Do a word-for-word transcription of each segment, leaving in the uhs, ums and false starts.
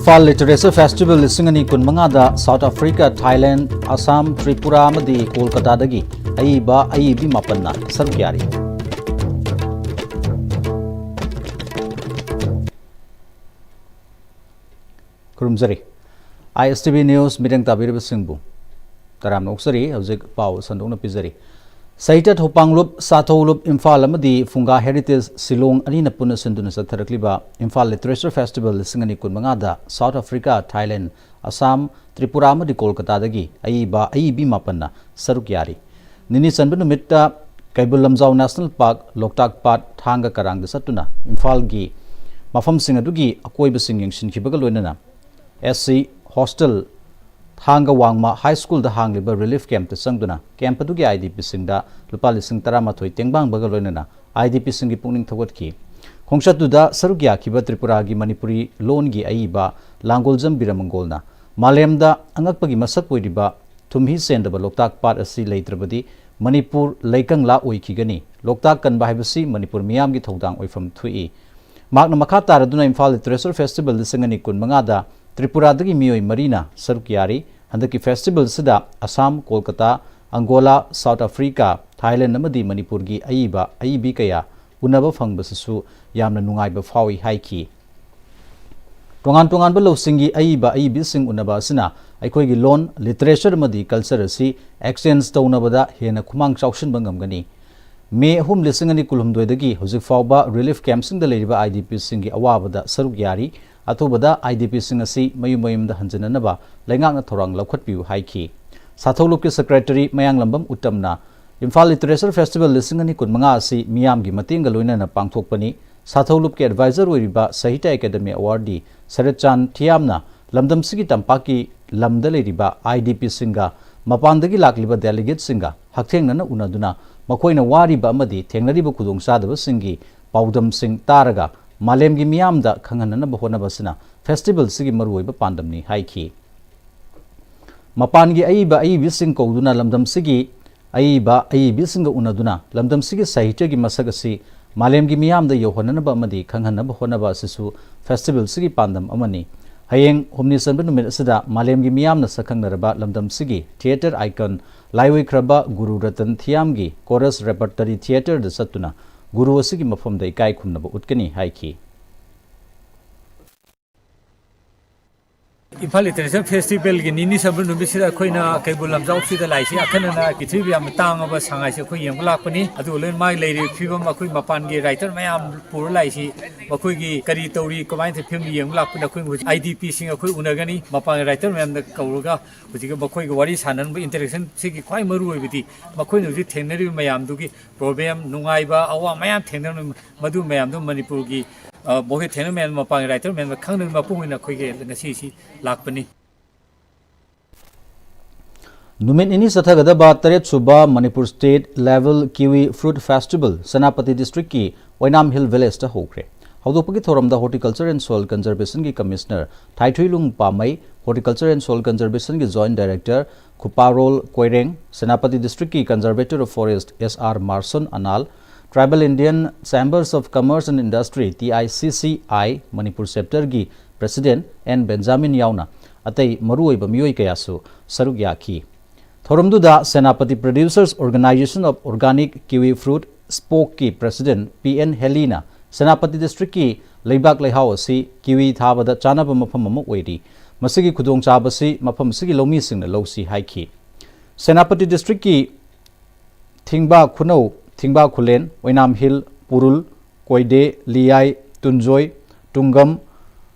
Imphal literature festival ꯂꯤꯁꯤꯡ ꯑꯅꯤ ꯀꯨꯟ ꯃꯉꯥꯗ south Africa, Thailand, Assam, Tripura ꯑꯃꯗꯤ ꯀꯣꯜꯀꯇꯥꯗꯒꯤ ꯑꯏꯕ ꯑꯏꯕꯤ ꯃꯥꯄꯟꯅ ꯁꯔꯨꯛ ꯌꯥꯔꯤ꯫ ꯈꯨꯔꯨꯝꯖꯔꯤ꯫ ꯑꯥꯏ ꯑꯦꯁ ꯇꯤ ꯚꯤ ꯅ꯭ꯌꯨꯁ ꯃꯤꯠꯌꯦꯡ ꯇꯥꯕꯤꯔꯤꯕꯁꯤꯡꯕꯨ ꯇꯔꯥꯝꯅ ꯑꯣꯛꯆꯔꯤ꯫ ꯍꯧꯖꯤꯛ ꯄꯥꯎ ꯁꯟꯗꯣꯛꯅ ꯄꯤꯖꯔꯤ꯫ ꯁꯥꯍꯤꯇ꯭ꯌ ꯊꯧꯄꯥꯡꯂꯨꯞ, ꯁꯥꯊꯧꯂꯨꯞ ꯏꯝꯐꯥꯜ ꯑꯃꯗꯤ ꯐꯨꯡꯒꯥ ꯍꯦꯔꯤꯇꯦꯖ ꯁꯤꯂꯣꯡ ꯑꯅꯤꯅ ꯄꯨꯟꯅ ꯁꯤꯟꯗꯨꯅ ꯆꯠꯊꯔꯛꯂꯤꯕ ꯏꯝꯐꯥꯜ ꯂꯤꯇꯔꯦꯆꯔ ꯐꯦꯁꯇꯤꯚꯦꯜ ꯂꯤꯁꯤꯡ ꯑꯅꯤ ꯀꯨꯟ ꯃꯉꯥꯗ south Africa, Thailand, Assam, Tripura ꯑꯃꯗꯤ ꯀꯣꯜꯀꯇꯥꯗꯒꯤ ꯑꯏꯕ ꯑꯏꯕꯤ ꯃꯥꯄꯟꯅ ꯁꯔꯨꯛ ꯌꯥꯔꯤ꯫ ꯅꯤꯅꯤ ꯆꯟꯕ ꯅꯨꯃꯤꯠꯇ ꯀꯩꯕꯨꯜ ꯂꯝꯖꯥꯎ ꯅꯦꯁꯅꯦꯜ ꯄꯥꯔꯛ, ꯂꯣꯛꯇꯥꯛ ꯄꯥꯠ, ꯊꯥꯡꯒ ꯀꯔꯥꯡꯗ ꯆꯠꯇꯨꯅ ꯏꯝꯐꯥꯜꯒꯤ ꯃꯐꯝꯁꯤꯡ ꯑꯗꯨꯒꯤ ꯑꯀꯣꯏꯕꯁꯤꯡ ꯌꯦꯡꯁꯤꯟꯈꯤꯕꯒ ꯂꯣꯏꯅꯅ ꯑꯦꯁ ꯁꯤ ꯍꯣꯁꯇꯦꯜ, ꯊꯥꯡꯒ ꯋꯥꯡꯃ ꯍꯥꯏ ꯁ꯭ꯀꯨꯜꯗ ꯍꯥꯡꯂꯤꯕ ꯔꯤꯂꯤꯐ ꯀꯦꯝꯞꯇ ꯆꯪꯗꯨꯅ ꯀꯦꯝꯞ ꯑꯗꯨꯒꯤ ꯑꯥꯏ ꯗꯤ ꯄꯤꯁꯤꯡꯗ ꯂꯨꯄꯥ ꯂꯤꯁꯤꯡ ꯇꯔꯥꯃꯥꯊꯣꯏ ꯇꯦꯡꯕꯥꯡꯕꯒ ꯂꯣꯏꯅꯅ ꯑꯥꯏ ꯗꯤ ꯄꯤꯁꯤꯡꯒꯤ ꯄꯨꯛꯅꯤꯡ ꯊꯧꯒꯠꯈꯤ꯫ ꯈꯣꯡꯆꯠꯇꯨꯗ ꯁꯔꯨꯛ ꯌꯥꯈꯤꯕ ꯇ꯭ꯔꯤꯄꯨꯔꯥꯒꯤ ꯃꯅꯤꯄꯨꯔꯤ ꯂꯣꯟꯒꯤ ꯑꯏꯕ ꯂꯥꯡꯒꯣꯜꯖꯝ ꯕꯤꯔꯃꯪꯒꯣꯜꯅ ꯃꯥꯂꯦꯝꯗ ꯑꯉꯛꯄꯒꯤ ꯃꯁꯛ ꯑꯣꯏꯔꯤꯕ ꯊꯨꯝꯍꯤ ꯆꯦꯟꯗꯕ ꯂꯣꯛꯇꯥꯛ ꯄꯥꯠ ꯑꯁꯤ ꯂꯩꯇ꯭ꯔꯕꯗꯤ ꯃꯅꯤꯄꯨꯔ ꯂꯩꯀꯪꯂꯥ ꯑꯣꯏꯈꯤꯒꯅꯤ꯫ ꯂꯣꯛꯇꯥꯛ ꯀꯟꯕ ꯍꯥꯏꯕꯁꯤ ꯃꯅꯤꯄꯨꯔ ꯃꯤꯌꯥꯝꯒꯤ ꯊꯧꯗꯥꯡ ꯑꯣꯏꯐꯝ ꯊꯣꯛꯏ꯫ ꯃꯍꯥꯛꯅ ꯃꯈꯥ ꯇꯥꯔꯗꯨꯅ ꯏꯝꯐꯥꯜ ꯂꯤꯇꯔꯦꯆꯔ ꯐꯦꯁꯇꯤꯚꯦꯜ ꯂꯤꯁꯤꯡ ꯑꯅꯤ ꯀꯨꯟ ꯃꯉꯥꯗ ꯇ꯭ꯔꯤꯄꯨꯔꯥꯗꯒꯤ ꯃꯤꯑꯣꯏ ꯃꯔꯤꯅ ꯁꯔꯨꯛ ꯌꯥꯔꯤ꯫ ꯍꯟꯗꯛꯀꯤ ꯐꯦꯁꯇꯤꯚꯦꯜꯁꯤꯗ Assam, Kolkata, Angola, South Africa, Thailand ꯑꯃꯗꯤ ꯃꯅꯤꯄꯨꯔꯒꯤ ꯑꯏꯕ ꯑꯏꯕꯤ ꯀꯌꯥ ꯎꯅꯕ ꯐꯪꯕꯁꯤꯁꯨ ꯌꯥꯝꯅ ꯅꯨꯡꯉꯥꯏꯕ ꯐꯥꯎꯏ ꯍꯥꯏꯈꯤ꯫ ꯇꯣꯉꯥꯟ ꯇꯣꯉꯥꯟꯕ ꯂꯧꯁꯤꯡꯒꯤ ꯑꯏꯕ ꯑꯏꯕꯤꯁꯤꯡ ꯎꯅꯕ ꯑꯁꯤꯅ ꯑꯩꯈꯣꯏꯒꯤ ꯂꯣꯟ, ꯂꯤꯇꯔꯦꯆꯔ ꯑꯃꯗꯤ ꯀꯜꯆꯔ ꯑꯁꯤ ꯑꯦꯛꯁꯆꯦꯟꯖ ꯇꯧꯅꯕꯗ ꯍꯦꯟꯅ ꯈꯨꯃꯥꯡ ꯆꯥꯎꯁꯤꯟꯕ ꯉꯝꯒꯅꯤ꯫ ꯃꯦ ꯑꯍꯨꯝ, ꯂꯤꯁꯤꯡ ꯑꯅꯤ ꯀꯨꯟꯍꯨꯝꯗꯣꯏꯗꯒꯤ ꯍꯧꯖꯤꯛ ꯐꯥꯎꯕ ꯔꯤꯂꯤꯐ ꯀꯦꯝꯞꯁꯤꯡꯗ ꯂꯩꯔꯤꯕ ꯑꯥꯏ ꯗꯤ ꯄꯤꯁꯤꯡꯒꯤ ꯑꯋꯥꯕꯗ ꯁꯔꯨꯛ ꯌꯥꯔꯤ꯫ ꯑꯊꯨꯕꯗ ꯑꯥꯏ ꯗꯤ ꯄꯤꯁꯤꯡ ꯑꯁꯤ ꯃꯌꯨꯝ ꯃꯌꯨꯝꯗ ꯍꯟꯖꯤꯟꯅꯅꯕ ꯂꯩꯉꯥꯛꯅ ꯊꯧꯔꯥꯡ ꯂꯧꯈꯠꯄꯤꯌꯨ ꯍꯥꯏꯈꯤ꯫ ꯁꯥꯊꯧꯂꯨꯞꯀꯤ ꯁꯦꯀ꯭ꯔꯦꯇꯔꯤ ꯃꯌꯥꯡꯂꯝꯕꯝ ꯎꯠꯇꯝꯅ ꯏꯝꯐꯥꯜ ꯂꯤꯇꯔꯦꯆꯔ ꯐꯦꯁꯇꯤꯚꯦꯜ ꯂꯤꯁꯤꯡ ꯑꯅꯤ ꯀꯨꯟꯃꯉꯥ ꯑꯁꯤ ꯃꯤꯌꯥꯝꯒꯤ ꯃꯇꯦꯡꯒ ꯂꯣꯏꯅꯅ ꯄꯥꯡꯊꯣꯛꯄꯅꯤ꯫ ꯁꯥꯊꯧꯂꯨꯞꯀꯤ ꯑꯦꯗꯚꯥꯏꯖꯔ ꯑꯣꯏꯔꯤꯕ ꯁꯥꯍꯤꯇ꯭ꯌ ꯑꯦꯀꯥꯗꯃꯤ ꯑꯦꯋꯥꯔꯗꯤ ꯁꯔꯠ ꯆꯥꯟ ꯊꯤꯌꯥꯝꯅ ꯂꯝꯗꯝꯁꯤꯒꯤ ꯇꯝꯄꯥꯛꯀꯤ ꯂꯝꯗ ꯂꯩꯔꯤꯕ ꯑꯥꯏ ꯗꯤ ꯄꯤꯁꯤꯡꯒ ꯃꯄꯥꯟꯗꯒꯤ ꯂꯥꯛꯂꯤꯕ ꯗꯦꯂꯤꯒꯦꯠꯁꯤꯡꯒ ꯍꯛꯊꯦꯡꯅꯅ ꯎꯅꯗꯨꯅ ꯃꯈꯣꯏꯅ ꯋꯥꯔꯤꯕ ꯑꯃꯗꯤ ꯊꯦꯡꯅꯔꯤꯕ ꯈꯨꯗꯣꯡꯆꯥꯗꯕꯁꯤꯡꯒꯤ ꯄꯥꯎꯗꯝꯁꯤꯡ ꯇꯥꯔꯒ ꯃꯥꯂꯦꯝꯒꯤ ꯃꯤꯌꯥꯝꯗ ꯈꯪꯍꯟꯅꯅꯕ ꯍꯣꯠꯅꯕ ꯑꯁꯤꯅ ꯐꯦꯁꯇꯤꯚꯦꯜꯁꯤꯒꯤ ꯃꯔꯨꯑꯣꯏꯕ ꯄꯥꯟꯗꯝꯅꯤ ꯍꯥꯏꯈꯤ꯫ ꯃꯄꯥꯟꯒꯤ ꯑꯏꯕ ꯑꯏꯕꯤꯁꯤꯡ ꯀꯧꯗꯨꯅ ꯂꯝꯗꯝꯁꯤꯒꯤ ꯑꯏꯕ ꯑꯏꯕꯤꯁꯤꯡꯒ ꯎꯅꯗꯨꯅ ꯂꯝꯗꯝꯁꯤꯒꯤ ꯁꯥꯍꯤꯇ꯭ꯌꯒꯤ ꯃꯁꯛ ꯑꯁꯤ ꯃꯥꯂꯦꯝꯒꯤ ꯃꯤꯌꯥꯝꯗ ꯌꯧꯍꯟꯅꯅꯕ ꯑꯃꯗꯤ ꯈꯪꯍꯟꯅꯕ ꯍꯣꯠꯅꯕ ꯑꯁꯤꯁꯨ ꯐꯦꯁꯇꯤꯚꯦꯜꯁꯤꯒꯤ ꯄꯥꯟꯗꯝ ꯑꯃꯅꯤ꯫ ꯍꯌꯦꯡ ꯍꯨꯝꯅꯤ ꯆꯟꯕ ꯅꯨꯃꯤꯠ ꯑꯁꯤꯗ ꯃꯥꯂꯦꯝꯒꯤ ꯃꯤꯌꯥꯝꯅ ꯁꯛꯈꯪꯅꯔꯕ ꯂꯝꯗꯝꯁꯤꯒꯤ theatre icon ꯂꯥꯏꯑꯣꯏꯈ꯭ꯔꯕ ꯒꯨꯔꯨ ꯔꯇꯟ ꯊꯤꯌꯥꯝꯒꯤ Corus Repertory Theatreꯗ ꯆꯠꯇꯨꯅ ꯒꯨꯔꯨ ꯑꯁꯤꯒꯤ ꯃꯐꯝꯗ ꯏꯀꯥꯏ ꯈꯨꯝꯅꯕ ꯎꯠꯀꯅꯤ ꯍꯥꯏꯈꯤ꯫ ꯏꯝꯐꯥꯜ ꯂꯤꯇꯔꯦꯆꯔ ꯐꯦꯁꯇꯤꯚꯦꯜꯒꯤ ꯅꯤꯅꯤ ꯆꯟꯕ ꯅꯨꯃꯤꯠꯁꯤꯗ ꯑꯩꯈꯣꯏꯅ ꯀꯩꯕꯨꯜ ꯂꯝꯖꯥꯎꯁꯤꯗ ꯂꯥꯛꯏꯁꯤ ꯑꯈꯟꯅꯅ ꯄ꯭ꯔꯤꯊꯤꯕꯤꯒꯤ ꯌꯥꯝꯅ ꯇꯥꯡꯉꯕ ꯁꯉꯥꯏꯁꯦ ꯑꯩꯈꯣꯏ ꯌꯦꯡꯕ ꯂꯥꯛꯄꯅꯤ꯫ ꯑꯗꯨꯒ ꯂꯣꯏꯅ ꯃꯥꯒꯤ ꯂꯩꯔꯤꯕ ꯐꯤꯕꯝ, ꯑꯩꯈꯣꯏ ꯃꯄꯥꯟꯒꯤ ꯔꯥꯏꯇꯔ ꯃꯌꯥꯝ ꯄꯨꯔ ꯂꯥꯛꯏꯁꯤ, ꯃꯈꯣꯏꯒꯤ ꯀꯔꯤ ꯇꯧꯔꯤ, ꯀꯃꯥꯏꯅ ꯇꯧꯔꯤ ꯐꯤꯕꯝ ꯌꯦꯡꯕ ꯂꯥꯛꯄꯅꯤ꯫ ꯑꯩꯈꯣꯏ ꯍꯧꯖꯤꯛ ꯑꯥꯏ ꯗꯤ ꯄꯤꯁꯤꯡ ꯑꯩꯈꯣꯏ ꯎꯅꯒꯅꯤ, ꯃꯄꯥꯟꯒꯤ ꯔꯥꯏꯇꯔ ꯃꯌꯥꯝꯗ ꯀꯧꯔꯒ ꯍꯧꯖꯤꯛꯀꯤ ꯃꯈꯣꯏꯒ ꯋꯥꯔꯤ ꯁꯥꯟꯅꯅꯕ interaction ꯁꯤꯒꯤ ꯈ꯭ꯋꯥꯏ ꯃꯔꯨ ꯑꯣꯏꯕꯗꯤ ꯃꯈꯣꯏꯅ ꯍꯧꯖꯤꯛ ꯊꯦꯡꯅꯔꯤꯕ ꯃꯌꯥꯝꯗꯨꯒꯤ problem, ꯅꯨꯡꯉꯥꯏꯕ ꯑꯋꯥ ꯃꯌꯥꯝ ꯊꯦꯡꯅꯔꯝꯃꯤ, ꯃꯗꯨ ꯃꯌꯥꯝꯗꯨ ꯃꯅꯤꯄꯨꯔꯒꯤ, ꯑ, ꯃꯈꯣꯏ ꯊꯦꯡꯅꯔꯤꯕ ꯃꯌꯥꯝꯗꯨ ꯃꯄꯥꯟꯒꯤ ꯔꯥꯏꯇꯔ ꯃꯌꯥꯝꯗ ꯈꯪꯅꯕꯒꯤ ꯃꯄꯨꯡ ꯑꯣꯏꯅ ꯑꯩꯈꯣꯏꯒꯤ ꯉꯁꯤꯁꯤ ꯂꯥꯛꯄꯅꯤ꯫ ꯅꯨꯃꯤꯠ ꯅꯤꯅꯤ ꯆꯠꯊꯒꯗꯕ ꯇꯔꯦꯠ ꯁꯨꯕ Manipur State Level Kiwi Fruit Festival Senapati ꯗꯤꯁꯇ꯭ꯔꯤꯛꯀꯤ ꯑꯣꯏꯅꯥꯝ ꯍꯤꯜ ꯚꯤꯂꯦꯖꯇ ꯍꯧꯈ꯭ꯔꯦ꯫ ꯍꯧꯗꯣꯛꯄꯒꯤ ꯊꯧꯔꯝꯗ Horticulture and Soil Conservationꯒꯤ Commissioner ꯊꯥꯏꯊꯨꯏꯂꯨꯡ ꯄꯥꯃꯩ, Horticulture and Soil Conservationꯒꯤ Joint Director ꯈꯨꯄꯥꯔꯣꯜ Koireng, Senapati ꯗꯤꯁꯇ꯭ꯔꯤꯛꯀꯤ Conservator of Forest S R Marson Anal, Tribal Indian Chambers of Commerce and Industry, T I C C I, Manipur ꯆꯦꯞꯇꯔꯒꯤ President N Benjamin ꯌꯥꯎꯅ ꯑꯇꯩ ꯃꯔꯨꯑꯣꯏꯕ ꯃꯤꯑꯣꯏ ꯀꯌꯥꯁꯨ ꯁꯔꯨꯛ ꯌꯥꯈꯤ꯫ ꯊꯧꯔꯝꯗꯨꯗ Senapati Producers Organization of Organic Kiwi Fruit Spokeꯀꯤ President P N ꯍꯦꯂꯤꯅ Senapati ꯗꯤꯁꯇ꯭ꯔꯤꯛꯀꯤ ꯂꯩꯕꯥꯛ ꯂꯩꯍꯥꯎ ꯑꯁꯤ ꯀꯤꯋꯤ ꯊꯥꯕꯗ ꯆꯥꯅꯕ ꯃꯐꯝ ꯑꯃ ꯑꯣꯏꯔꯤ, ꯃꯁꯤꯒꯤ ꯈꯨꯗꯣꯡꯆꯥꯕꯁꯤ ꯃꯐꯝ ꯑꯁꯤꯒꯤ ꯂꯧꯃꯤꯁꯤꯡꯅ ꯂꯧꯁꯤ ꯍꯥꯏꯈꯤ꯫ ꯁꯦꯅꯥꯄꯇꯤ ꯗꯤꯁꯇ꯭ꯔꯤꯛꯀꯤ ꯊꯤꯡꯕ ꯈꯨꯅꯧ, ꯊꯤꯡꯕ ꯈꯨꯂꯦꯟ, ꯑꯣꯏꯅꯥꯝ ꯍꯤꯜ, ꯄꯨꯔꯨꯜ, ꯀꯣꯏꯗꯦ, ꯂꯤꯌꯥꯏ, ꯇꯨꯟꯖꯣꯏ, ꯇꯨꯡꯒꯝ,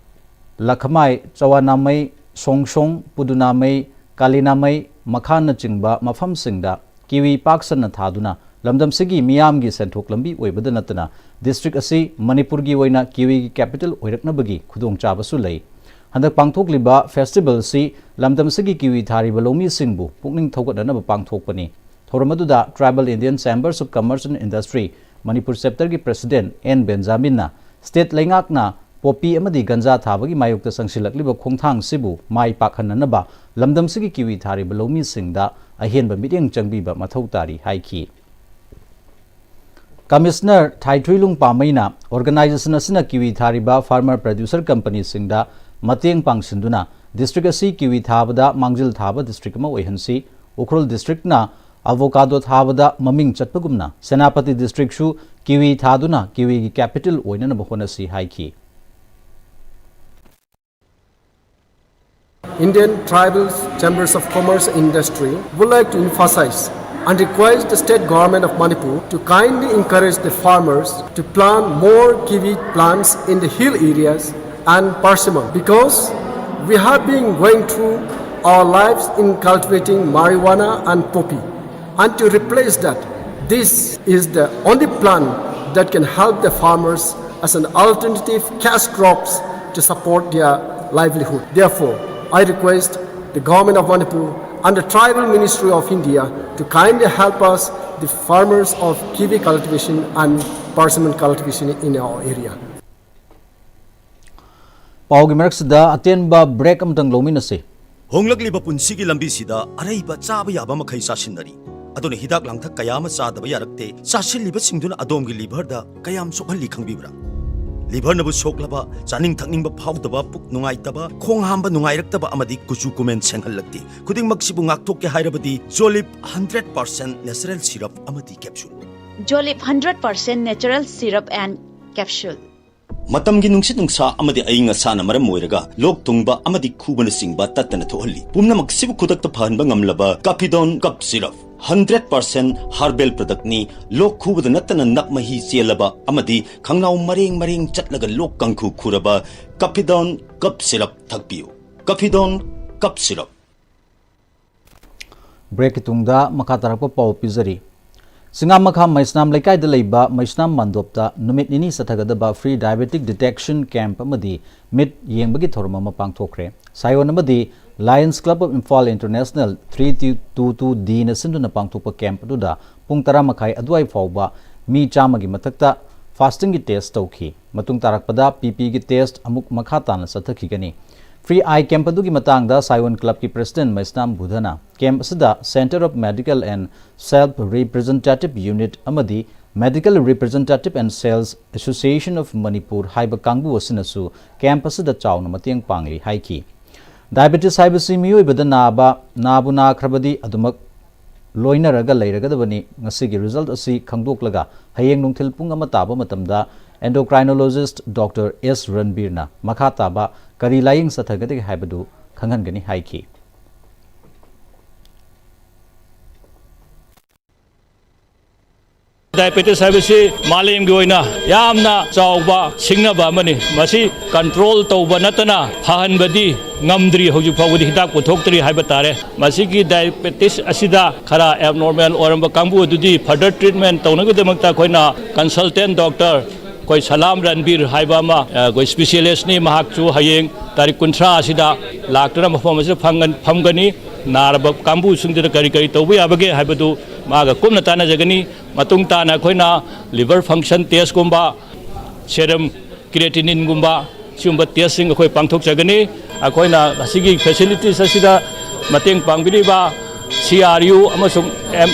ꯂꯈꯃꯥꯏ, ꯆꯋꯥꯅꯥꯃꯩ, ꯁꯣꯡꯁꯣꯡ, ꯄꯨꯗꯨꯅꯥꯃꯩ, ꯀꯥꯂꯤꯅꯥꯃꯩ, ꯃꯈꯥꯅꯆꯤꯡꯕ ꯃꯐꯝꯁꯤꯡꯗ ꯀꯤꯋꯤ ꯄꯥꯛ ꯁꯟꯅ ꯊꯥꯗꯨꯅ ꯂꯝꯗꯝꯁꯤꯒꯤ ꯃꯤꯌꯥꯝꯒꯤ ꯁꯦꯟꯊꯣꯛ ꯂꯝꯕꯤ ꯑꯣꯏꯕꯗ ꯅꯠꯇꯅ ꯗꯤꯁꯇ꯭ꯔꯤꯛ ꯑꯁꯤ ꯃꯅꯤꯄꯨꯔꯒꯤ ꯑꯣꯏꯅ ꯀꯤꯋꯤꯒꯤ capital ꯑꯣꯏꯔꯛꯅꯕꯒꯤ ꯈꯨꯗꯣꯡꯆꯥꯕꯁꯨ ꯂꯩ꯫ ꯍꯟꯗꯛ ꯄꯥꯡꯊꯣꯛꯂꯤꯕ festival ꯑꯁꯤ ꯂꯝꯗꯝꯁꯤꯒꯤ ꯀꯤꯋꯤ ꯊꯥꯔꯤꯕ ꯂꯧꯃꯤꯁꯤꯡꯕꯨ ꯄꯨꯛꯅꯤꯡ ꯊꯧꯒꯠꯅꯅꯕ ꯄꯥꯡꯊꯣꯛꯄꯅꯤ꯫ ꯊꯧꯔꯝ ꯑꯗꯨꯗ Tribal Indian Chambers of Commerce and Industry Manipur ꯆꯦꯞꯇꯔꯒꯤ President N ꯕꯦꯟꯖꯥꯃꯤꯟꯅ state ꯂꯩꯉꯥꯛꯅ ꯄꯣꯄꯤ ꯑꯃꯗꯤ ꯒꯟꯖꯥ ꯊꯥꯕꯒꯤ ꯃꯥꯌꯣꯛꯇ ꯆꯪꯁꯤꯜꯂꯛꯂꯤꯕ ꯈꯣꯡꯊꯥꯡꯁꯤꯕꯨ ꯃꯥꯏ ꯄꯥꯛꯍꯟꯅꯅꯕ ꯂꯝꯗꯝꯁꯤꯒꯤ ꯀꯤꯋꯤ ꯊꯥꯔꯤꯕ ꯂꯧꯃꯤꯁꯤꯡꯗ ꯑꯍꯦꯟꯕ ꯃꯤꯠꯌꯦꯡ ꯆꯪꯕꯤꯕ ꯃꯊꯧ ꯇꯥꯔꯤ ꯍꯥꯏꯈꯤ꯫ Commissioner ꯊꯥꯏꯊꯨꯏꯂꯨꯡ ꯄꯥꯃꯩꯅ organization ꯑꯁꯤꯅ ꯀꯤꯋꯤ ꯊꯥꯔꯤꯕ farmer producer companyꯁꯤꯡꯗ ꯃꯇꯦꯡ ꯄꯥꯡꯁꯤꯟꯗꯨꯅ district ꯑꯁꯤ kiwi ꯊꯥꯕꯗ ꯃꯥꯡꯖꯤꯜ ꯊꯥꯕ district ꯑꯃ ꯑꯣꯏꯍꯟꯁꯤ꯫ ꯎꯈ꯭ꯔꯨꯜ districtꯅ avocado ꯊꯥꯕꯗ ꯃꯃꯤꯡ ꯆꯠꯄꯒꯨꯝꯅ ꯁꯦꯅꯥꯄꯇꯤ districtꯁꯨ kiwi ꯊꯥꯗꯨꯅ kiwiꯒꯤ capital ꯑꯣꯏꯅꯅꯕ ꯍꯣꯠꯅꯁꯤ ꯍꯥꯏꯈꯤ꯫ Indian Tribal Chambers of Commerce and Industry would like to emphasize and request the state government of Manipur to kindly encourage the farmers to plant more kiwi plants in the hill areas and persimmon, because we have been going through our lives in cultivating marijuana and poppy, and to replace that, this is the only plant that can help the farmers as an alternative cash crops to support their livelihood. Therefore, I request the government of Manipur and the tribal ministry of India to kindly help us, the farmers, of kiwi cultivation and persimmon cultivation in our area. ꯄꯥꯎꯒꯤ ꯃꯔꯛꯁꯤꯗ ꯑꯇꯦꯟꯕ break ꯑꯃꯇꯪ ꯂꯧꯃꯤꯟꯅꯁꯤ꯫ ꯍꯣꯡꯂꯛꯂꯤꯕ ꯄꯨꯟꯁꯤꯒꯤ ꯂꯝꯕꯤꯁꯤꯗ ꯑꯔꯩꯕ ꯆꯥꯕ ꯌꯥꯕ ꯃꯈꯩ ꯆꯥꯁꯤꯟꯅꯔꯤ꯫ ꯑꯗꯨꯅ ꯍꯤꯗꯥꯛ ꯂꯥꯡꯊꯛ ꯀꯌꯥ ꯑꯃ ꯆꯥꯗꯕ ꯌꯥꯔꯛꯇꯦ꯫ ꯆꯥꯁꯤꯜꯂꯤꯕꯁꯤꯡꯗꯨꯅ ꯑꯗꯣꯝꯒꯤ liverꯗ ꯀꯌꯥꯝ ꯁꯣꯛꯍꯜꯂꯤ ꯈꯪꯕꯤꯕ꯭ꯔꯥ? Liverꯅꯕꯨ ꯁꯣꯛꯂꯕ, ꯆꯥꯅꯤꯡ ꯊꯛꯅꯤꯡꯕ ꯐꯥꯎꯗꯕ, ꯄꯨꯛ ꯅꯨꯡꯉꯥꯏꯇꯕ, ꯈꯣꯡ ꯍꯥꯝꯕ ꯅꯨꯡꯉꯥꯏꯔꯛꯇꯕ ꯑꯃꯗꯤ ꯀꯨꯆꯨ ꯀꯨꯃꯦꯟ ꯁꯦꯡꯍꯜꯂꯛꯇꯦ꯫ ꯈꯨꯗꯤꯡꯃꯛꯁꯤꯕꯨ ꯉꯥꯛꯊꯣꯛꯀꯦ ꯍꯥꯏꯔꯕꯗꯤ Jolib hundred percent natural syrup ꯑꯃꯗꯤ capsule꯫ Jolib hundred percent natural syrup and capsule. ꯃꯇꯝꯒꯤ ꯅꯨꯡꯁꯤꯠ ꯅꯨꯡꯁꯥ ꯑꯃꯗꯤ ꯑꯏꯪ ꯑꯁꯥꯅ ꯃꯔꯝ ꯑꯣꯏꯔꯒ ꯂꯣꯛ ꯊꯨꯡꯕ ꯑꯃꯗꯤ ꯈꯨꯕꯅꯆꯤꯡꯕ ꯇꯠꯇꯅ ꯊꯣꯛꯍꯜꯂꯤ꯫ ꯄꯨꯝꯅꯃꯛꯁꯤꯕꯨ ꯈꯨꯗꯛꯇ ꯐꯍꯟꯕ ꯉꯝꯂꯕ Capidon Cup Syrup hundred percent herbal productꯅꯤ꯫ ꯂꯣꯛ ꯈꯨꯕꯗ ꯅꯠꯇꯅ ꯅꯞ ꯃꯍꯤ ꯆꯦꯜꯂꯕ ꯑꯃꯗꯤ ꯈꯪꯅꯥꯎ ꯃꯔꯦꯡ ꯃꯔꯦꯡ ꯆꯠꯂꯒ ꯂꯣꯛ ꯀꯥꯡꯈꯨ ꯈꯨꯔꯕ Capidon Cup Syrup ꯊꯛꯄꯤꯌꯨ꯫ Capidon Cup Syrup꯫ Breakꯀꯤ ꯇꯨꯡꯗ ꯃꯈꯥ ꯇꯥꯔꯛꯄ ꯄꯥꯎ ꯄꯤꯖꯔꯤ꯫ ꯆꯤꯡꯉꯥꯃꯈꯥ ꯃꯩꯁꯅꯥꯝ ꯂꯩꯀꯥꯏꯗ ꯂꯩꯕ ꯃꯩꯁꯅꯥꯝ ꯃꯟꯗꯣꯞꯇ ꯅꯨꯃꯤꯠ ꯅꯤꯅꯤ ꯆꯠꯊꯒꯗꯕ free diabetic detection camp ꯑꯃꯗꯤ ꯃꯤꯠ ꯌꯦꯡꯕꯒꯤ ꯊꯧꯔꯝ ꯑꯃ ꯄꯥꯡꯊꯣꯛꯈ꯭ꯔꯦ꯫ ꯁꯥꯌꯣꯟ ꯑꯃꯗꯤ Lions Club of Imphal International three two two Dꯅ ꯁꯤꯟꯗꯨꯅ ꯄꯥꯡꯊꯣꯛꯄ camp ꯑꯗꯨꯗ ꯄꯨꯡ ꯇꯔꯥ ꯃꯈꯥꯏ ꯑꯗꯨꯋꯥꯏ ꯐꯥꯎꯕ ꯃꯤ ꯆꯥꯝꯃꯒꯤ ꯃꯊꯛꯇ fastingꯒꯤ test ꯇꯧꯈꯤ꯫ ꯃꯇꯨꯡ ꯇꯥꯔꯛꯄꯗ PPꯒꯤ test ꯑꯃꯨꯛ ꯃꯈꯥ ꯇꯥꯅ ꯆꯠꯊꯈꯤꯒꯅꯤ꯫ Free eye camp ꯑꯗꯨꯒꯤ ꯃꯇꯥꯡꯗ ꯁꯥꯌꯣꯟ clubꯀꯤ president ꯃꯩꯁꯅꯥꯝ ꯕꯨꯙꯅ camp ꯑꯁꯤꯗ Centre of Medical and Self Representative Unit ꯑꯃꯗꯤ Medical Representative and Sales Association of Manipur ꯍꯥꯏꯕ ꯀꯥꯡꯕꯨ ꯑꯁꯤꯅꯁꯨ ꯀꯦꯝꯞ ꯑꯁꯤꯗ ꯆꯥꯎꯅ ꯃꯇꯦꯡ ꯄꯥꯡꯂꯤ ꯍꯥꯏꯈꯤ꯫ ꯗꯥꯏꯕꯦꯇꯤꯁ ꯍꯥꯏꯕꯁꯤ ꯃꯤꯑꯣꯏꯕꯗ ꯅꯥꯕ, ꯅꯥꯕꯨ ꯅꯥꯈ꯭ꯔꯕꯗꯤ ꯑꯗꯨꯃꯛ ꯂꯣꯏꯅꯔꯒ ꯂꯩꯔꯒꯗꯕꯅꯤ꯫ ꯉꯁꯤꯒꯤ ꯔꯤꯖꯜꯠ ꯑꯁꯤ ꯈꯪꯗꯣꯛꯂꯒ ꯍꯌꯦꯡ ꯅꯨꯡꯊꯤꯜ ꯄꯨꯡ ꯑꯃ ꯇꯥꯕ ꯃꯇꯝꯗ endocrinologist Doctor S ꯔꯟꯕꯤꯔꯅ ꯃꯈꯥ ꯇꯥꯕ ꯀꯔꯤ ꯂꯥꯌꯦꯡ ꯆꯠꯊꯒꯗꯒꯦ ꯍꯥꯏꯕꯗꯨ ꯈꯪꯍꯟꯒꯅꯤ ꯍꯥꯏꯈꯤ꯫ ꯗꯥꯏꯕꯦꯇꯤꯁ ꯍꯥꯏꯕꯁꯤ ꯃꯥꯂꯦꯝꯒꯤ ꯑꯣꯏꯅ ꯌꯥꯝꯅ ꯆꯥꯎꯕ ꯁꯤꯡꯅꯕ ꯑꯃꯅꯤ꯫ ꯃꯁꯤ ꯀꯟꯇ꯭ꯔꯣꯜ ꯇꯧꯕ ꯅꯠꯇꯅ ꯐꯍꯟꯕꯗꯤ ꯉꯝꯗ꯭ꯔꯤ, ꯍꯧꯖꯤꯛ ꯐꯥꯎꯕꯗꯤ ꯍꯤꯗꯥꯛ ꯄꯨꯊꯣꯛꯇ꯭ꯔꯤ ꯍꯥꯏꯕ ꯇꯥꯔꯦ꯫ ꯃꯁꯤꯒꯤ ꯗꯥꯏꯕꯦꯇꯤꯁ ꯑꯁꯤꯗ ꯈꯔ ꯑꯦꯕꯅꯣꯔꯃꯦꯜ ꯑꯣꯏꯔꯝꯕ ꯀꯥꯡꯕꯨ ꯑꯗꯨꯗꯤ ꯐꯔꯗꯔ ꯇ꯭ꯔꯤꯠꯃꯦꯟ ꯇꯧꯅꯕꯒꯤꯗꯃꯛꯇ ꯑꯩꯈꯣꯏꯅ ꯀꯟꯁꯜꯇꯦꯟ ꯗꯣꯛꯇꯔ ꯑꯩꯈꯣꯏ ꯁꯂꯥꯝ ꯔꯟꯕꯤꯔ ꯍꯥꯏꯕ ꯑꯃ, ꯑ, ꯑꯩꯈꯣꯏ ꯁ꯭ꯄꯤꯁꯦꯂꯤꯁꯅꯤ꯫ ꯃꯍꯥꯛꯁꯨ ꯍꯌꯦꯡ ꯇꯥꯔꯤꯛ ꯀꯨꯟꯊ꯭ꯔꯥ ꯑꯁꯤꯗ ꯂꯥꯛꯇꯨꯅ ꯃꯐꯝ ꯑꯁꯤꯗ ꯐꯪꯒ-, ꯐꯝꯒꯅꯤ꯫ ꯅꯥꯔꯕ ꯀꯥꯡꯕꯨꯁꯤꯡꯗꯨꯗ ꯀꯔꯤ ꯀꯔꯤ ꯇꯧꯕ ꯌꯥꯕꯒꯦ ꯍꯥꯏꯕꯗꯨ ꯃꯥꯒ ꯀꯨꯞꯅ ꯇꯥꯟꯅꯖꯒꯅꯤ꯫ ꯃꯇꯨꯡ ꯇꯥꯅ ꯑꯩꯈꯣꯏꯅ ꯂꯤꯚꯔ ꯐꯪꯁꯟ ꯇꯦꯁꯀꯨꯝꯕ, ꯁꯦꯔꯝ ꯀ꯭ꯔꯤꯌꯦꯇꯤꯅꯤꯟꯒꯨꯝꯕ ꯁꯤꯒꯨꯝꯕ ꯇꯦꯁꯁꯤꯡ ꯑꯩꯈꯣꯏ ꯄꯥꯡꯊꯣꯛꯆꯒꯅꯤ꯫ ꯑꯩꯈꯣꯏꯅ ꯑꯁꯤꯒꯤ ꯐꯦꯁꯤꯂꯤꯇꯤꯁ ꯑꯁꯤꯗ ꯃꯇꯦꯡ ꯄꯥꯡꯕꯤꯔꯤꯕ ꯁꯤ ꯑꯥꯔ ꯌꯨ ꯑꯃꯁꯨꯡ ꯑꯦꯝ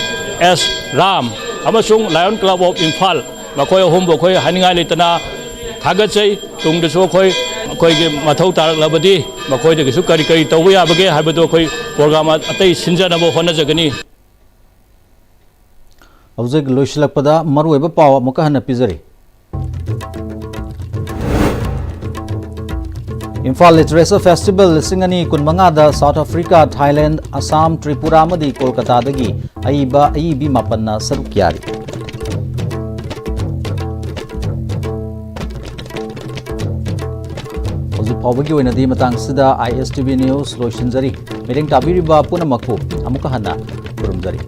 ꯑꯦꯁ ꯔꯥꯝ ꯑꯃꯁꯨꯡ Lion Club of Imphal, ꯃꯈꯣꯏ ꯑꯍꯨꯝꯕꯨ ꯑꯩꯈꯣꯏ ꯍꯥꯏꯅꯤꯡꯉꯥꯏ ꯂꯩꯇꯅ ꯊꯥꯒꯠꯆꯩ꯫ ꯇꯨꯡꯗꯁꯨ ꯑꯩꯈꯣꯏ ꯑꯩꯈꯣꯏꯒꯤ ꯃꯊꯧ ꯇꯥꯔꯛꯂꯕꯗꯤ ꯃꯈꯣꯏꯗꯒꯤꯁꯨ ꯀꯔꯤ ꯀꯔꯤ ꯇꯧꯕ ꯌꯥꯕꯒꯦ ꯍꯥꯏꯕꯗꯨ ꯑꯩꯈꯣꯏ ꯄ꯭ꯔꯣꯒ꯭ꯔꯥꯝ ꯑꯇꯩ ꯁꯤꯟꯖꯅꯕ ꯍꯣꯠꯅꯖꯒꯅꯤ꯫ ꯍꯧꯖꯤꯛ ꯂꯣꯏꯁꯤꯜꯂꯛꯄꯗ ꯃꯔꯨꯑꯣꯏꯕ ꯄꯥꯎ ꯑꯃꯨꯛꯀ ꯍꯟꯅ ꯄꯤꯖꯔꯤ꯫ ꯏꯝꯐꯥꯜ ꯂꯤꯇꯔꯦꯆꯔ ꯐꯦꯁꯇꯤꯚꯦꯜ ꯂꯤꯁꯤꯡ ꯑꯅꯤ ꯀꯨꯟꯃꯉꯥꯗ South Africa, Thailand, Assam, Tripura ꯑꯃꯗꯤ ꯀꯣꯜꯀꯇꯥꯗꯒꯤ ꯑꯏꯕ ꯑꯏꯕꯤ ꯃꯥꯄꯟꯅ ꯁꯔꯨꯛ ꯌꯥꯔꯤ꯫ ꯍꯧꯖꯤꯛ ꯐꯥꯎꯕꯒꯤ ꯑꯣꯏꯅꯗꯤ ꯃꯇꯥꯡꯁꯤꯗ ꯑꯥꯏ ꯑꯦꯁ ꯇꯤ ꯚꯤ ꯅ꯭ꯌꯨꯁ ꯂꯣꯏꯁꯤꯟꯖꯔꯤ꯫ ꯃꯤꯠꯌꯦꯡ ꯇꯥꯕꯤꯔꯤꯕ ꯄꯨꯝꯅꯃꯛꯄꯨ ꯑꯃꯨꯛꯀ ꯍꯟꯅ ꯈꯨꯔꯨꯝꯖꯔꯤ꯫